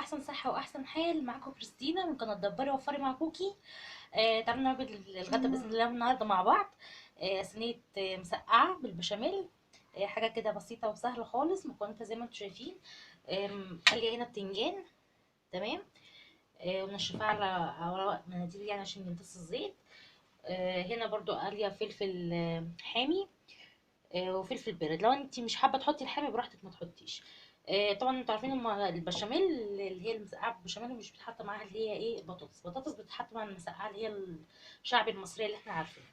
باحسن صحة واحسن حال. معاكم كريستينا من قناة دبري وفري مع كوكي. تعالوا نعمل الغدا باذن الله النهارده مع بعض. صينية مسقعه بالبشاميل، حاجة كده بسيطة وسهلة خالص. مكوناتها زي ما انتم شايفين، قليه هنا بتنجان، تمام، ونشفها على ورق مناديل يعني عشان يمتص الزيت. هنا برضو قاليه فلفل حامي وفلفل بارد. لو انت مش حابة تحطي الحامي براحتك ما تحطيش. طبعا انتوا عارفين البشاميل اللي هي المسقعه بالبشاميل مش بتحط معاها اللي هي ايه، بطاطس. بطاطس بتتحط مع المسقعه اللي هي الشعبي المصرية اللي احنا عارفينها.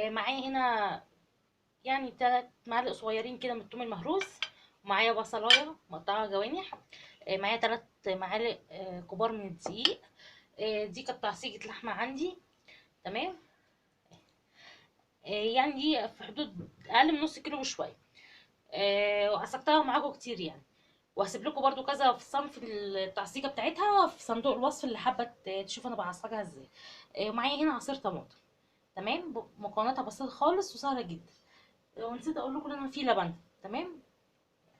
معايا هنا يعني 3 معالق صغيرين كده من الثوم المهروس، ومعايا بصلايه مقطعه جوانح، معايا 3 معالق كبار من الدقيق. دي كانت تعصيجة لحمه عندي، تمام. يعني دي في حدود اقل من نص كيلو بشوية، وعصقتها معاكم كتير يعني، وهسيب لكم برده كذا في صنف التعصيجه بتاعتها في صندوق الوصف اللي حابة تشوف انا بعصجها ازاي. ومعايا هنا عصير طماطم، تمام. مكوناتها بسيطة خالص وسهلة جدا. ونسيت اقول لكم ان انا في لبن، تمام،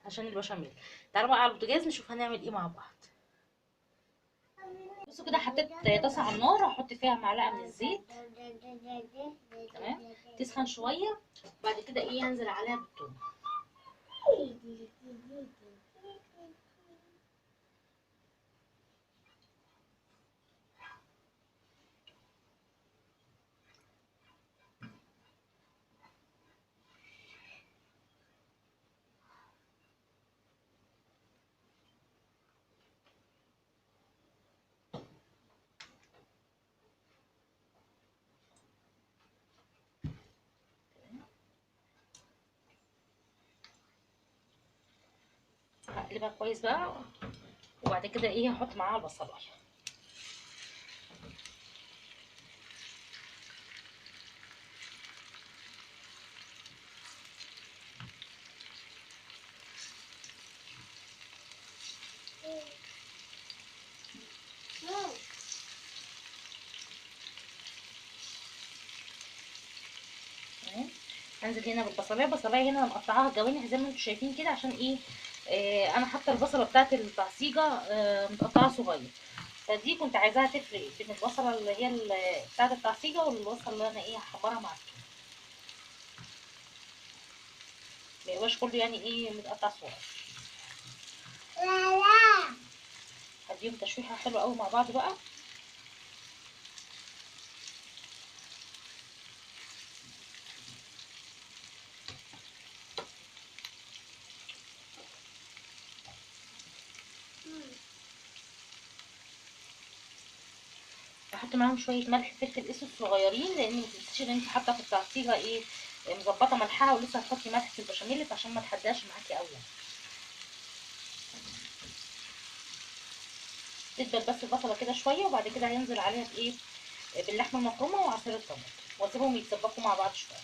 عشان البشاميل. تعالوا بقى على البوتاجاز نشوف هنعمل ايه مع بعض. بصوا كده، حطيت طاسه على النار، هحط فيها معلقه من الزيت، تمام، تسخن شوية. وبعد كده ايه، هنزل عليها بالثوم. هقلبها كويس بقى، وبعد كده ايه، هحط معاها البصلايه. تمام، هنزل هنا بالبصلايه. البصلايه هنا انا مقطعاها جوانح زي ما انتم شايفين كده، عشان ايه، انا حاطه البصله بتاعت التعصيجه متقطعه صغير، فدي كنت عايزاها تفرق بين البصله اللي هي بتاعت التعصيجه والبصله اللي انا ايه هحمرها مع الثوم، ما يبقاش كله يعني ايه متقطع صغير. هديهم تشويحه حلوة قوي مع بعض بقى. هحط معاهم شوية ملح فلفل اسود صغيرين، لان ما تنسيش ان انت حاطه في التعصيجه ايه مظبطه ملحها، ولسه هتحطي ملح في البشاميل عشان ما تحداش معاكي قوي يعني. تدبل بس البصله كده شوية، وبعد كده هينزل عليها بايه، باللحمه المفرومه وعصير الطماطم، واسيبهم يتسبكوا مع بعض شوية.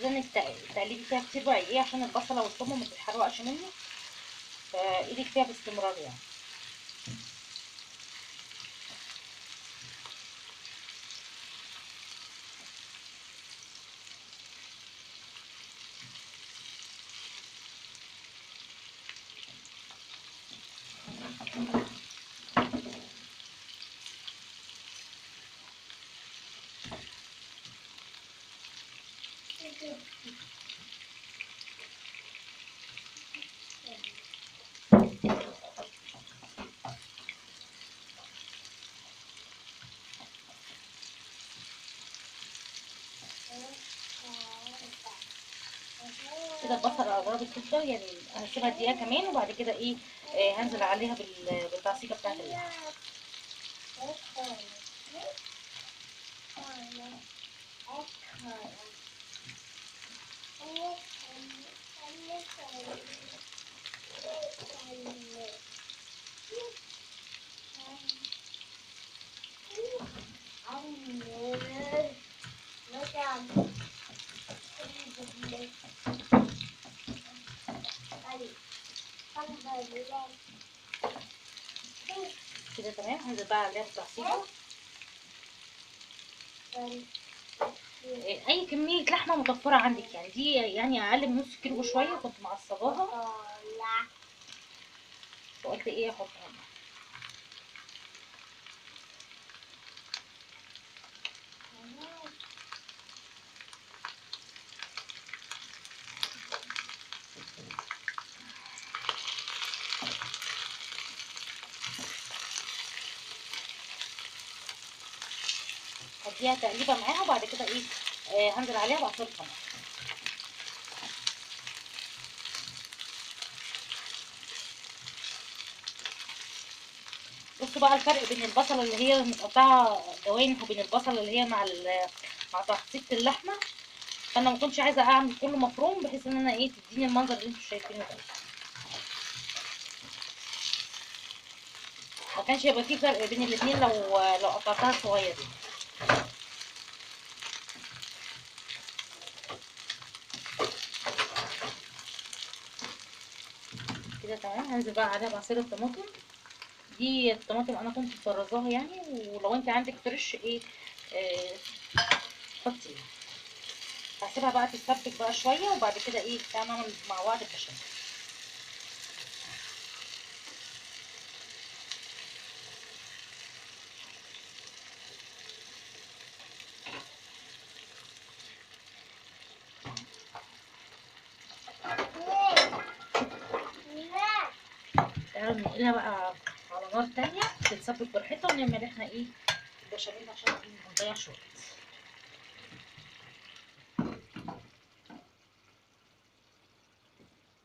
انك تقلبي فيها كتير بقى ايه، عشان البصله والثوم ما تتحرقش منك، فايدك فيها باستمرار يعني. كده البصله قربت تبدا يعني، هسيبها دقيقة كمان، وبعد كده ايه، هنزل عليها بالتعصيجه بتاعت اللحمة. كده تمام. هنزل بقى عليها التعصيجه. اي كمية لحمه متوفرة عندك، يعني دي يعني اقل من نص كيلو شوية كنت معصباها وقلت ايه احطها. هديها تقليبه معاها وبعد كده ايه هنزل عليها بعصير طماطم. بصوا بقى الفرق بين البصله اللي هي متقطعه جوانح وبين البصله اللي هي مع تعصيبه اللحمة. فانا ما كنتش عايزه اعمل كله مفروم بحيث ان انا ايه تديني المنظر اللي انتوا شايفينه ده. ما كانش هيبقى فيه فرق بين الاثنين لو قطعتها صغير. كده تمام. هنزل بقى عليها بعصير الطماطم. دي الطماطم انا كنت مفرزاها يعني، ولو انت عندك فريش ايه حطيها. هسيبها بقى تتسبك بقى شوية وبعد كده ايه تعالى نعمل مع بعض البشاميل. تعالوا ننقلها بقى على نار تانية تتسبك براحتها ونعمل احنا ايه البشاميل عشان ما نضيعش وقت.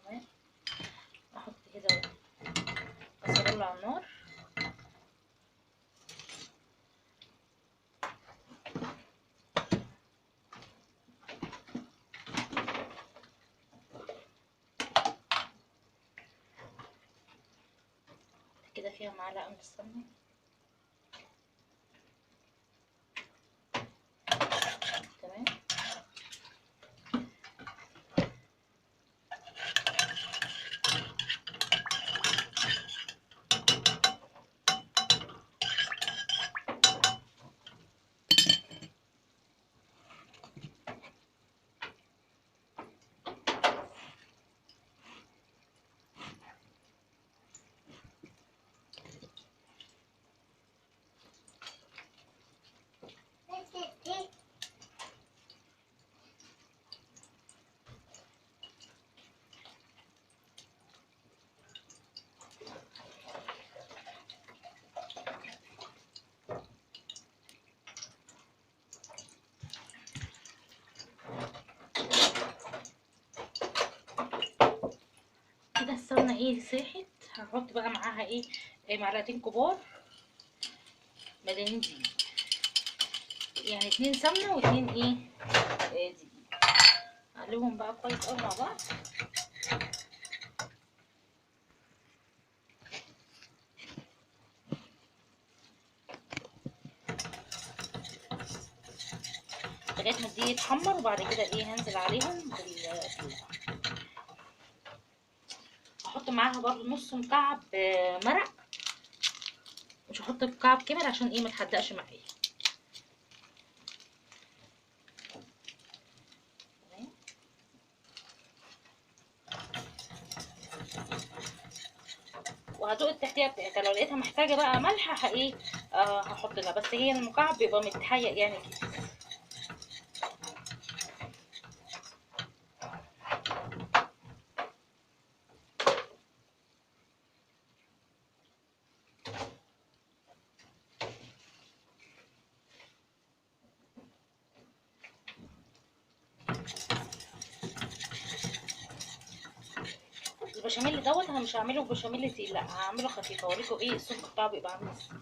تمام. احط كده كسرولة على النار. كده فيها معلقه من السمنة. تمام. كده السمنة ايه ساحت. هحط بقى معاها ايه معلقتين كبار مليانين دقيق، يعني 2 سمنه و2 ايه دقيق. اقلبهم بقى كويس قوي مع بعض. لغاية ما الدقيق يتحمر، وبعد كده ايه هنزل عليهم بالدقيق. هحط معاها برضو نص مكعب مرق، مش هحط مكعب كامل عشان ايه ما تحدقش معايا. تمام. وهدوق التحتية بتاعتها، لو لقيتها محتاجه بقى ملح ايه هحط لها، بس هي المكعب بيبقى متحيق يعني كده. البشاميل دوت انا مش هعمله بشاميل تقيل، لا هعمله خفيف. اوريكم ايه السمك بتاعه بيبقى عامل ازاي.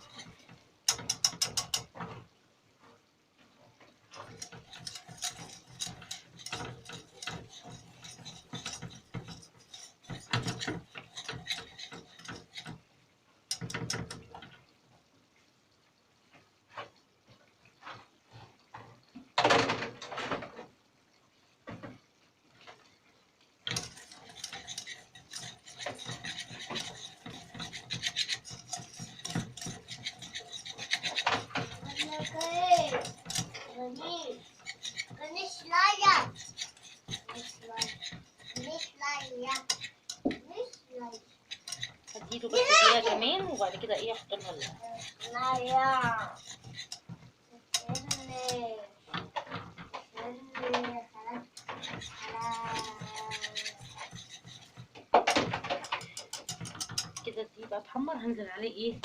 ايده بس فيها كمان، وبعد كده ايه احط لها كده. دي بقى اتحمر، هنزل عليه ايه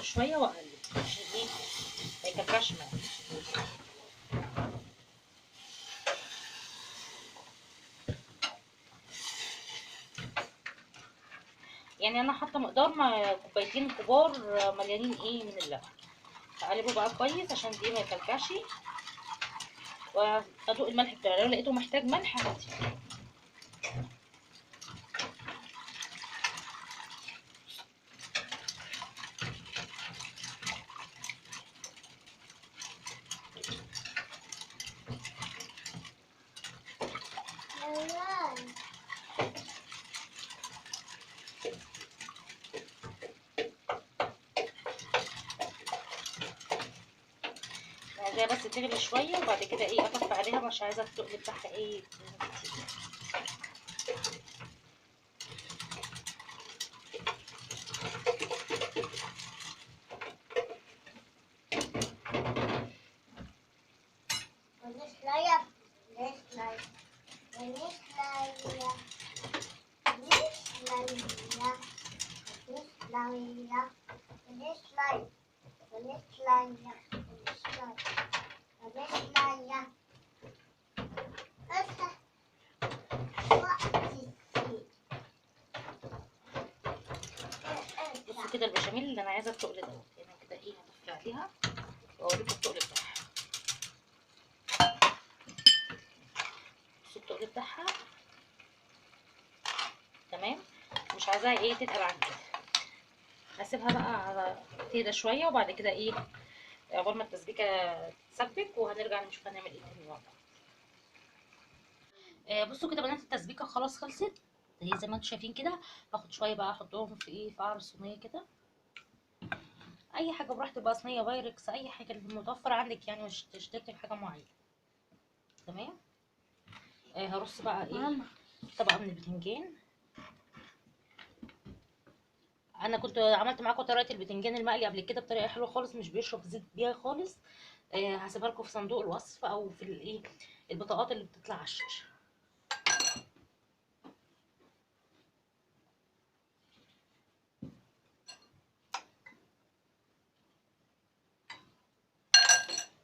شوية واقلب عشان ايه ما يكلكعش معايا. يعني انا حاطه مقدار مع كوبايتين كبار مليانين ايه من اللبن. هقلبه بقى كويس عشان دي ما يكلكعش، وادوق الملح بتاعه، لو لقيته محتاج ملح هاتي. عايزاها بس تغلي شوية، وبعد كده ايه اطفي عليها، مش عايزه التقل بتاعها ايه كتير. بصوا كده البشاميل اللي انا عايزه التقل دوت، يعني كده ايه هطفي عليها واوريكم التقل بتاعها. بصوا التقل بتاعها تمام، مش عايزاها ايه تتقل عن كده. هسيبها بقى على تهدى شوية، وبعد كده ايه عقبال ما التسبيكه تتسبك، وهنرجع نشوف هنعمل ايه تاني مع بعض. بصوا كده بنات التسبيكه خلاص خلصت زي ما انتم شايفين كده. هاخد شوية بقى احطهم في ايه في قعر الصينية كده، اي حاجة براحتك بقى، صينية بايركس اي حاجة اللي متوفرة عندك، يعني مش تشتركي في حاجة معينة. تمام. هرص بقى ايه طبقه من البتنجان. انا كنت عملت معاكم طريقه البتنجان المقلي قبل كده بطريقة حلوة خالص، مش بيشرب زيت بيها خالص. هسيبها لكم في صندوق الوصف او في الايه البطاقات اللي بتطلع على الشاشة.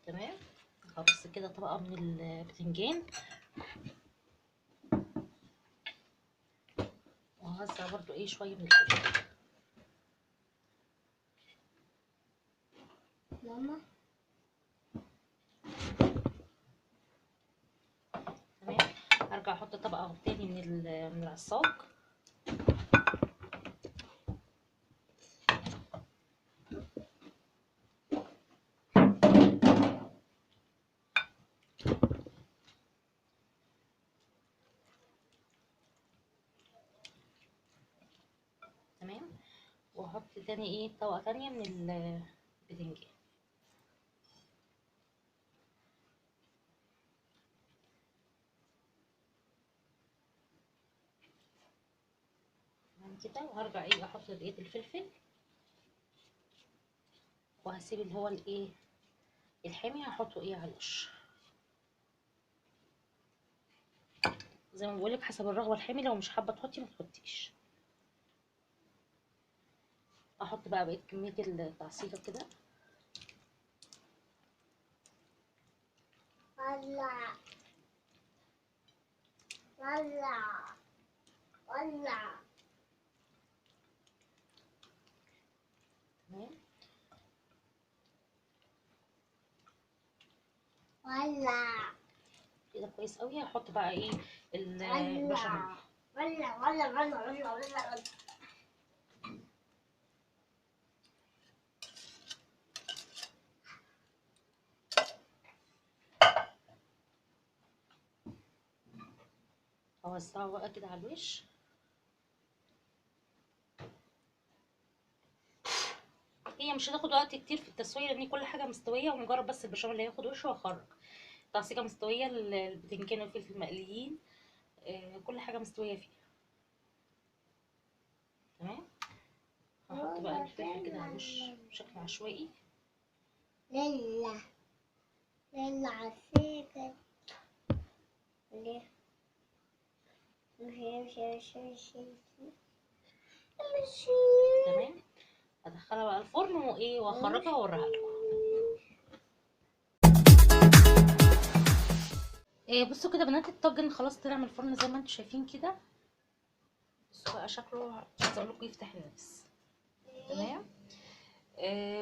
تمام. هرص كده طبقه من البتنجان، وهوزع برضو ايه شوية من الفلفل. ماما تمام. هرجع احط طبقه تاني من العصاج. تمام. واحط تاني ايه طبقه تانية من البتنجان. كده. وهرجع ايه احط بقية الفلفل، وهسيب اللي هو الايه الحامي هحطه ايه على الوش زي ما بقولك حسب الرغبة. الحامي لو مش حابة تحطي ما تحطيش. احط بقى بقية كمية التعصيره كده. ولع ولع ولع. تمام. ولع كده كويس قوي. هحط بقى ايه البشاميل. ولع ولع ولع ولع ولع. اوزعه بقى كده على الوش. هي مش هتاخد وقت كتير في التسوية لان كل حاجة مستوية، ومجرد بس البشاميل اللي هياخد وشه واخرج. تعصيجه مستوية، البتنجان والفلفل مقليين، كل حاجة مستوية فيها. بقى الفلفل كده على الوش بشكل عشوائي. لله لله عسيكة ليه مشي مشي مشي مشي مشي. تمام. هدخلها بقى الفرن وايه واخرجها واوريها لكم. بصوا كده بنات، الطاجن خلاص طلع من الفرن زي ما انتم شايفين كده. بصوا بقى شكله، مش عايزه اقول لكم يفتح النفس. تمام.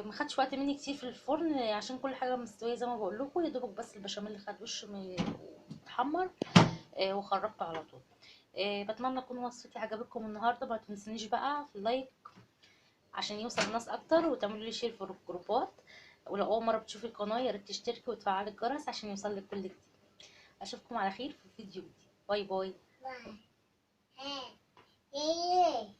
ما خدش وقت مني كتير في الفرن عشان كل حاجة مستوية زي ما بقول لكم، يا دوبك بس البشاميل خد وش متحمر وخرجته على طول. بتمنى تكون وصفتي عجبتكم النهارده. ما تنسونيش بقى في ال like عشان يوصل للناس اكتر، وتعملوا لي share في الجروبات، ولو اول مرة بتشوفي القناة يا ريت تشتركي وتفعلي الجرس عشان يوصلك كل جديد. اشوفكم على خير في فيديو جديد. bye bye. bye.